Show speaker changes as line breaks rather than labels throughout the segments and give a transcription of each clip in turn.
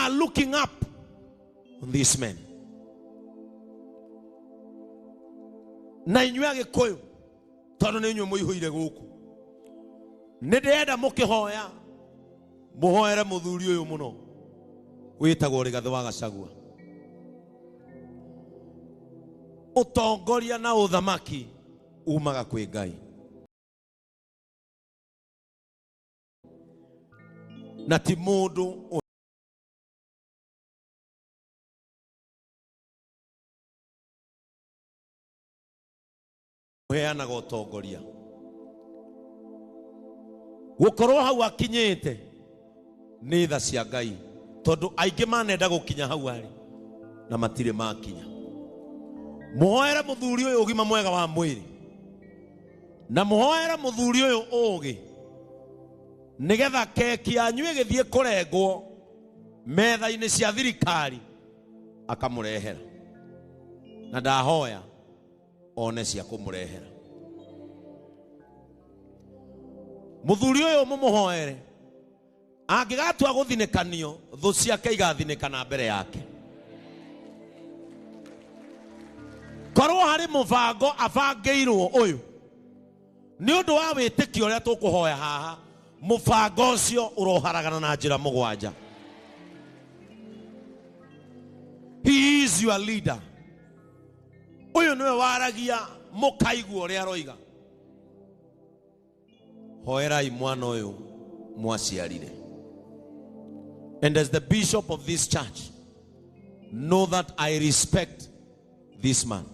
are looking up on these men. Na inyuĩ Agĩkũyũ, tondũ nĩ inyuĩ mũihũire gũkũ, nĩ ndĩrenda mũkĩhoya mũhoere mũthuri ũyũ mũno wĩtagwo Rigathĩ wa Gachagua. Ũtongoria na ũthamaki umaga kwĩ Ngai, na ti mũndũ ũheanaga ũtongoria. Gũkorwo hau akinyĩte nĩ tha cia Ngai, tondũ aingĩ manenda gũkinya hau arĩ na matirĩ makinya. Mũhoere mũthuri ũyũ ũgima mwega wa mwĩrĩ, na mũhoere mũthuri ũyũ ũgĩ, nĩgetha keki yanyu ĩgĩthiĩ kũrengwo metha-inĩ cia thirikari akamũrehera, na ndahoya one cia kũmũrehera. Mũthuri ũyũ mũmũhoere, angĩgatua gũthinĩkanio, thũ ciake igathinĩkana mbere yake. Korwo harĩ mũbango abangĩirwo ũyũ nĩ ũndũ wa wĩtĩkio ũrĩa tũkũhoya haha, mũbango ũcio ũroharagana na njĩra mũgwanja. He is your leader. Ũyũ nĩwe waragia mũkaigua ũrĩa aroiga. Hoerai mwana ũyũ mwaciarire. And as the bishop of this church, know that I respect this man.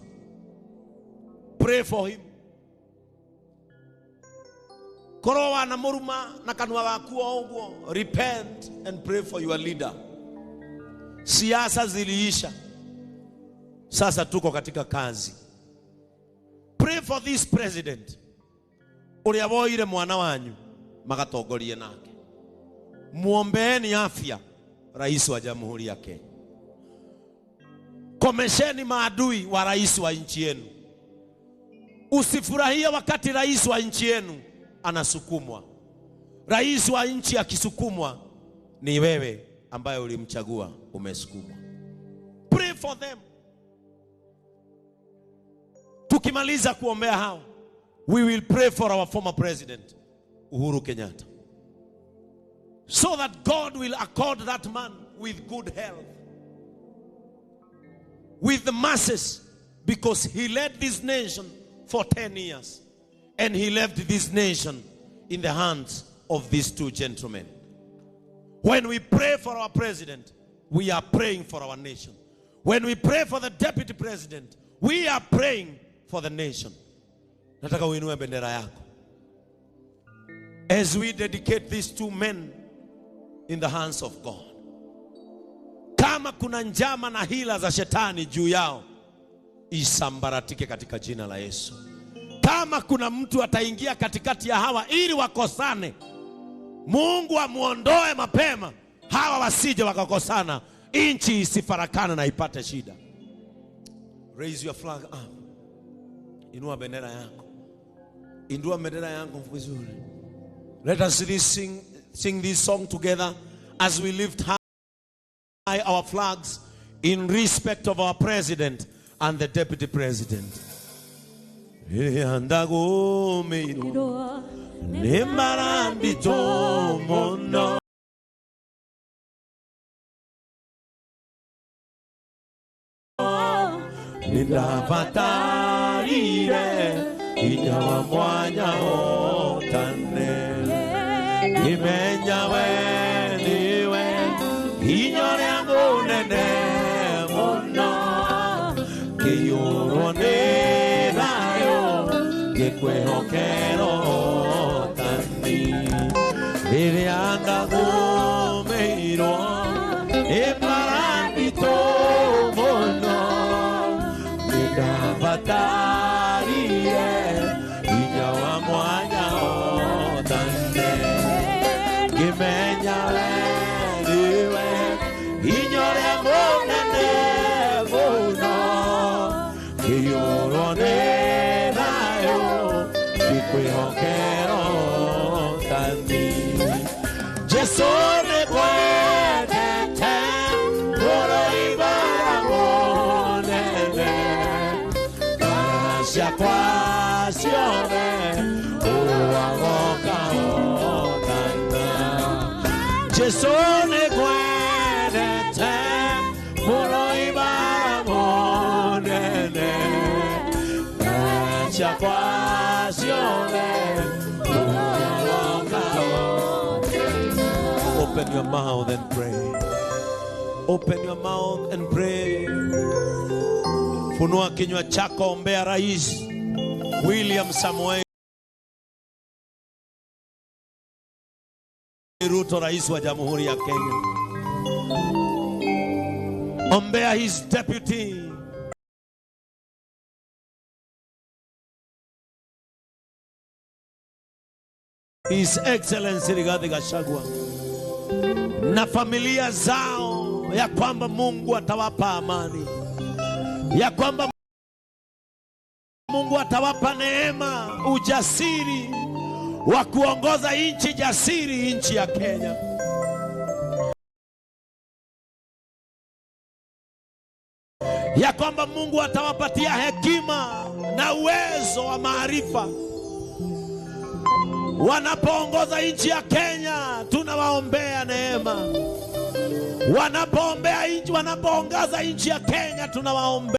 Pray for him. Korwo wanamũruma na kanua gaku o ũguo, repent and pray for your leader. Siasa ziliisha, sasa tuko katika kazi. Pray for this president ũrĩa woire mwana wanyu magatongorie nake. Muombeeni afya rais wa Jamhuri ya Kenya. Komesheni maadui wa rais wa nchi yenu. Usifurahie wakati rais wa nchi yenu anasukumwa. Rais wa nchi akisukumwa, ni wewe ambaye ulimchagua umesukumwa. Pray for them. Tukimaliza kuombea hao, we will pray for our former president Uhuru Kenyatta, so that God will accord that man with good health, with the masses, because he led this nation for 10 years and he left this nation in the hands of these two gentlemen. When we pray for our president, we are praying for our nation. When we pray for the deputy president, we are praying for the nation. Nataka uinue bendera yako as we dedicate these two men in the hands of God. Kama kuna njama na hila za shetani juu yao, isambaratike katika jina la Yesu. Kama kuna mtu ataingia katikati ya hawa ili wakosane, Mungu amuondoe mapema, hawa wasije wakakosana, nchi isifarakane na ipate shida. Raise your flag up. Inua bendera yako, inua bendera yako vizuri. Let us sing this song together as we lift high our flags in respect of our president and the deputy president. Ndagũmĩirwo nĩ maranditũ mũno, nĩndabatarire hinya wa mwanya hotane, ngĩmenya we nĩwe hinya ũrĩa mũnene mũno, ngĩiyũrwo nĩ thayũ, ngĩkwĩhokera ũhotani. Rĩrĩa ndagũmĩirwo nĩ maranditũ mũno, nĩndabatarire hinya wa mwanya hotane, ngĩmenya we nĩwe hinya ũrĩa mũnene mũno, ngĩiyũrwo nĩ thayũ, ngĩkwĩhokera ũhotani. Jesũ nĩ kwendete. Jesu nĩngwendete mũno ibara mũnene ciakwa ciothe. Open your mouth and pray. Open your mouth and pray. Funua kinywa chako, ombea Rais William Samoei Ruto, rais wa Jamhuri ya Kenya. Ombea his deputy, His Excellency Rigathi Gachagua na familia zao, ya kwamba Mungu atawapa amani, ya kwamba Mungu atawapa neema, ujasiri wa kuongoza nchi jasiri, nchi ya Kenya. Ya kwamba Mungu atawapatia hekima na uwezo wa maarifa wanapoongoza nchi ya Kenya. Tunawaombea neema wanapoombea nchi, wanapoongoza nchi ya Kenya, tunawaombea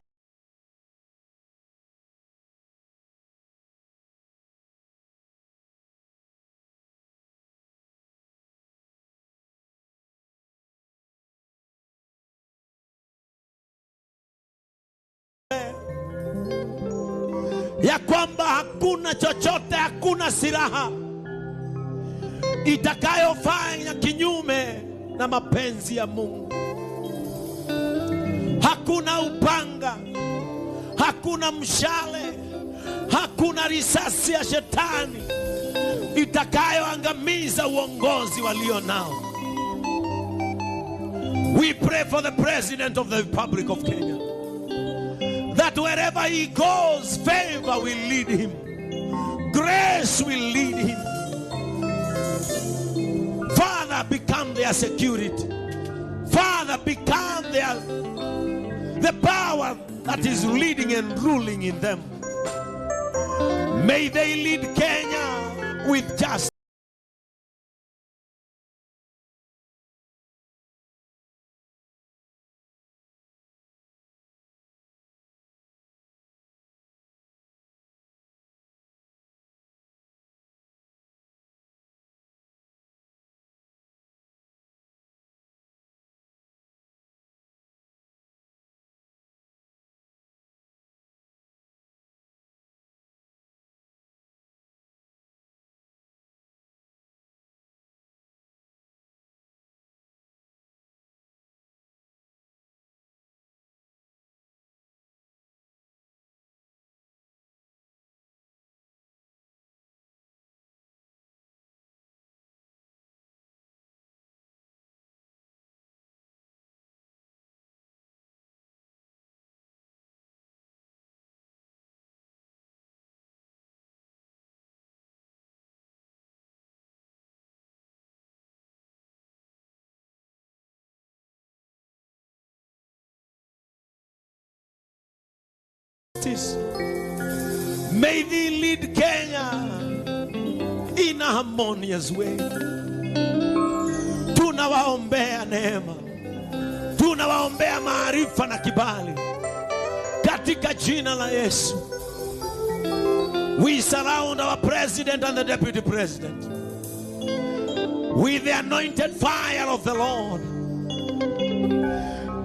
ya kwamba hakuna chochote, hakuna silaha itakayofanya kinyume na mapenzi ya Mungu. Hakuna upanga, hakuna mshale, hakuna risasi ya shetani itakayoangamiza uongozi walio nao. We pray for the President of the Republic of Kenya, that wherever he goes, favor will lead him, grace will lead him. Father, become their security. Father, become the power that is leading and ruling in them. May they lead Kenya with justice. May they lead Kenya in a harmonious way. Tunawaombea neema, tunawaombea maarifa na kibali katika jina la Yesu. We surround our president and the deputy president with the anointed fire of the Lord.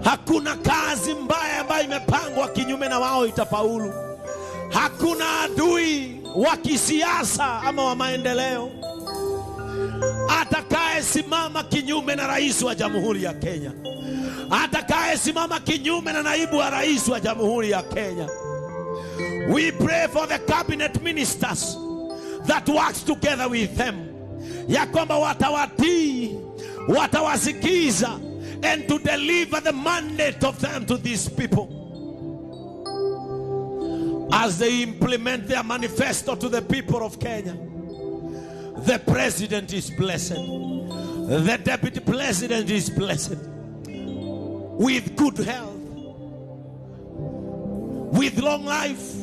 Hakuna kazi mbaya ambayo imepangwa kinyume na wao itafaulu. Hakuna adui wa kisiasa ama wa maendeleo atakayesimama kinyume na rais wa Jamhuri ya Kenya, atakayesimama kinyume na naibu wa rais wa Jamhuri ya Kenya. We pray for the cabinet ministers that works together with them, ya kwamba watawatii, watawasikiza, and to deliver the mandate of them to these people as they implement their manifesto to the people of Kenya. The president is blessed. The deputy president is blessed with good health, with long life.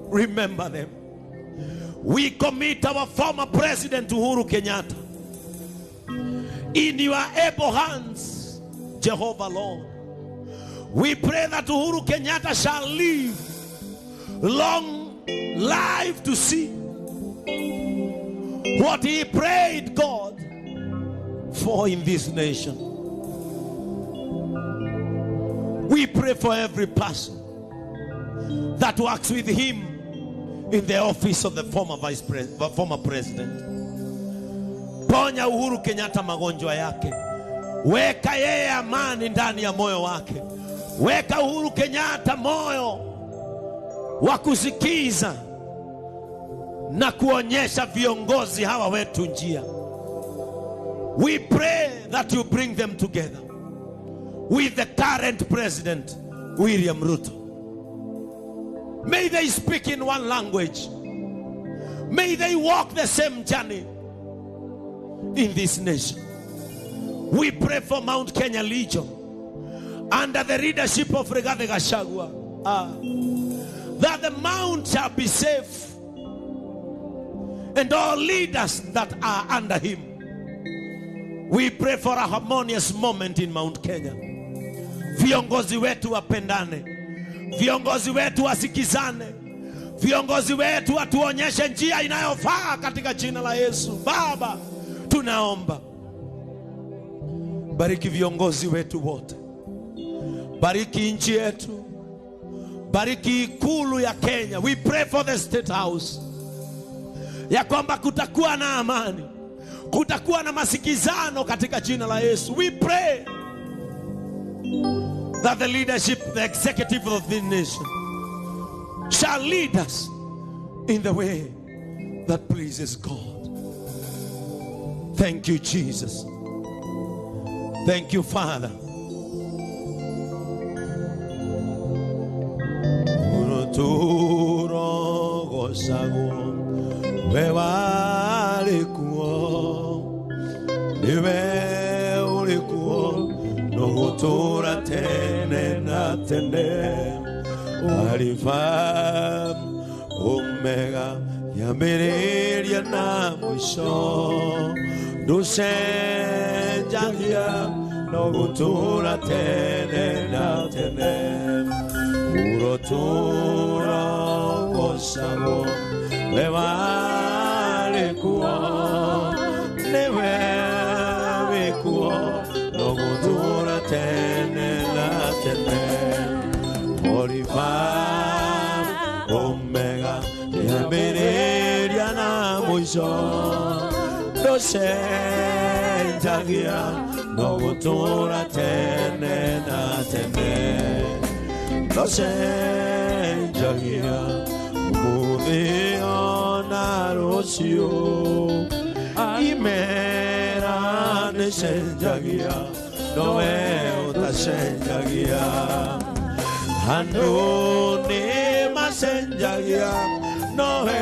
Remember them. We commit our former president Uhuru Kenyatta in your able hands, Jehovah Lord. We pray that Uhuru Kenyatta shall live long life to see what he prayed God for in this nation. We pray for every person that works with him in the office of the former vice president, former president. Ponya Uhuru Kenyatta magonjwa yake. Weka yeye amani ndani ya moyo wake. Weka Uhuru Kenyatta moyo wa kusikiza na kuonyesha viongozi hawa wetu njia. We pray that you bring them together with the current president, William Ruto. May they speak in one language. May they walk the same journey in this nation. We pray for Mount Kenya Legion under the leadership of Rigathi Gachagua, that the mount shall be safe and all leaders that are under him. We pray for a harmonious moment in Mount Kenya. Viongozi wetu wapendane, viongozi wetu wasikizane, viongozi wetu watuonyeshe njia inayofaa katika jina la Yesu. Baba, tunaomba bariki viongozi wetu wote, bariki nchi yetu, bariki ikulu ya Kenya. We pray for the State House, ya kwamba kutakuwa na amani, kutakuwa na masikizano katika jina la Yesu. We pray that the leadership, the executive of the nation shall lead us in the way that pleases God. Thank you, Jesus. Thank you, Father. Niwe ulikuwa nogutura tene na tene, Alfa Omega yambĩrĩria na mũico, ndũcenjagia no gũtũũra tene na tene, ũrotũũra ũgocagwo, we warĩ kuo, nĩwe wĩ kuo, no gũtũũra tene na tene. Alfa Omega yambĩrĩria na mũico, ndũcenjagia no gũtũũra tene na tene, ndũcenjagia ũmũthĩ ona rũciũ, imera nĩcenjagia nowe ũtacenjagia, andũ nĩmacenjagia nowe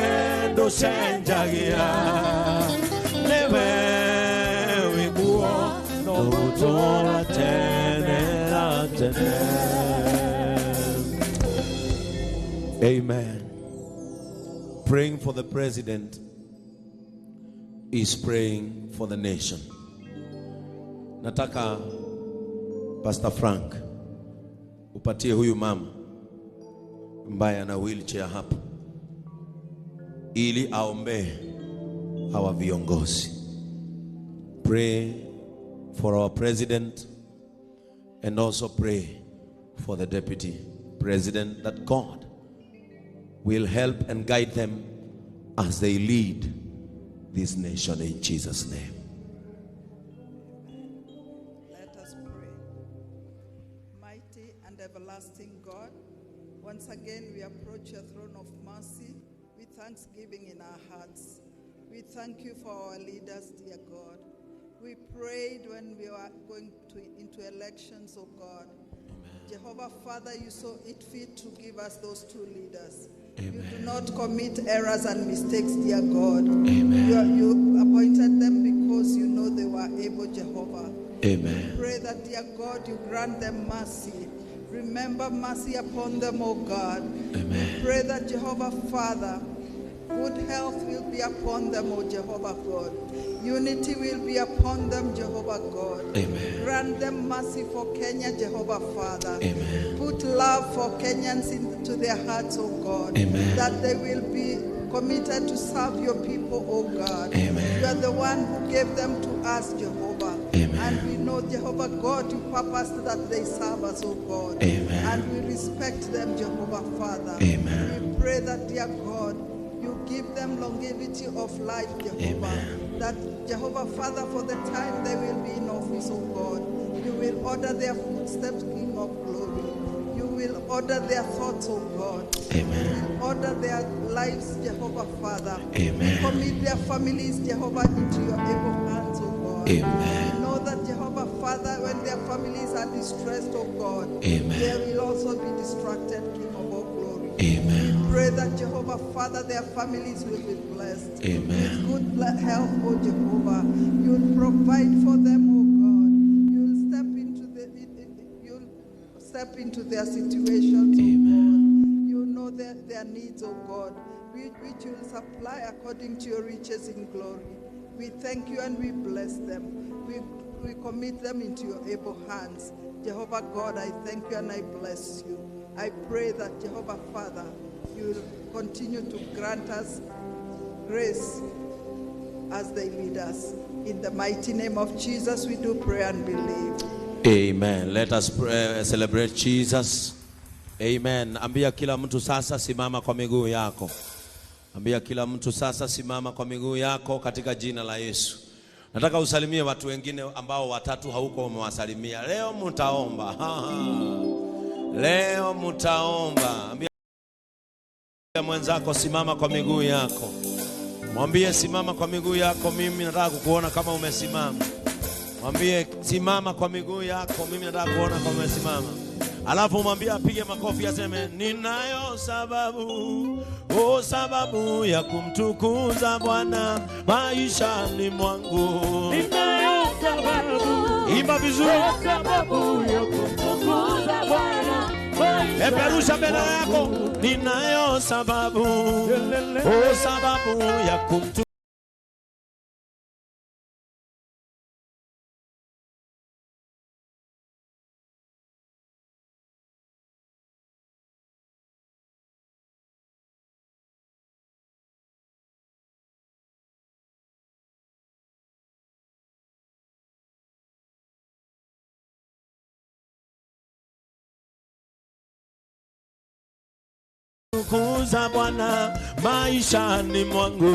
ndũcenjagia, nĩwe wĩ kuo no gũtũũra tene na tene. Amen. Praying for the president is praying for the nation. Nataka Pastor Frank upatie huyu mama ambaye ana wheelchair hapa ili aombee hawa viongozi. Pray for our president and also pray for the deputy president, that God will help and guide them as they lead this nation in Jesus' name.
Let us pray. Mighty and everlasting God, once again we approach your throne of mercy with thanksgiving in our hearts. We thank you for our leaders, dear God. We prayed when we were going into elections, oh God.
Amen.
Jehovah Father, you saw it fit to give us those two leaders.
Amen.
You do not commit errors and mistakes, dear God.
Amen.
You appointed them because you know they were able, Jehovah.
Amen.
We pray that, dear God, you grant them mercy. Remember mercy upon them, O God.
Amen.
We pray that, Jehovah Father, Good health will be upon them, O Jehovah God. Unity will be upon them, Jehovah God.
Amen.
Grant them mercy for Kenya, Jehovah Father.
Amen.
Put love for Kenyans into their hearts, O God.
Amen.
That they will be committed to serve your people, O God.
Amen.
You are the one who gave them to us, Jehovah.
Amen.
And we know, Jehovah God, you purposed that they serve us, O God.
Amen.
And we respect them, Jehovah Father.
Amen.
We pray that, dear God, you give them longevity of life, Jehovah.
Amen.
That, Jehovah Father, for the time they will be in office, O God, you will order their footsteps, King of glory. You will order their thoughts, O God.
Amen.
You will order their lives, Jehovah Father.
Amen.
We commit their families, Jehovah, into your able hands, O God.
Amen.
We know that, Jehovah Father, when their families are distressed, O God,
Amen.
They will also be distracted, King of all glory.
Amen.
We pray that, Jehovah Father, their families will be blessed.
Amen.
With good health, O Jehovah. You will provide for them, O God. You will step into their situations, O God. You know their needs, O God, which you will supply according to your riches in glory. We thank you and we bless them. We commit them into your able hands. Jehovah God, I thank you and I bless you. I pray that, Jehovah Father, you will continue to grant us grace as they lead us. In the mighty name of Jesus, we do pray and believe.
Amen. Let us pray, celebrate Jesus. Amen. Ambia kila mtu sasa simama kwa miguu yako. Ambia kila mtu sasa simama kwa miguu yako katika jina la Yesu. Nataka usalimie watu wengine ambao watatu hauko umewasalimia. Leo mtaomba. Leo mtaomba. Ambia mwenzako simama kwa miguu yako. Mwambie simama kwa miguu yako, mimi nataka kukuona kama umesimama. Mwambie simama kwa miguu yako, mimi nataka kuona kama umesimama. Alafu mwambie apige makofi aseme ninayo sababu, oh sababu ya kumtukuza Bwana maishani mwangu.
Ninayo sababu,
imba vizuri.
Oh sababu ya kumtukuza Bwana.
Peperusha bendera yako. Ninayo sababu, oh sababu ya kumtukuza Bwana maishani mwangu.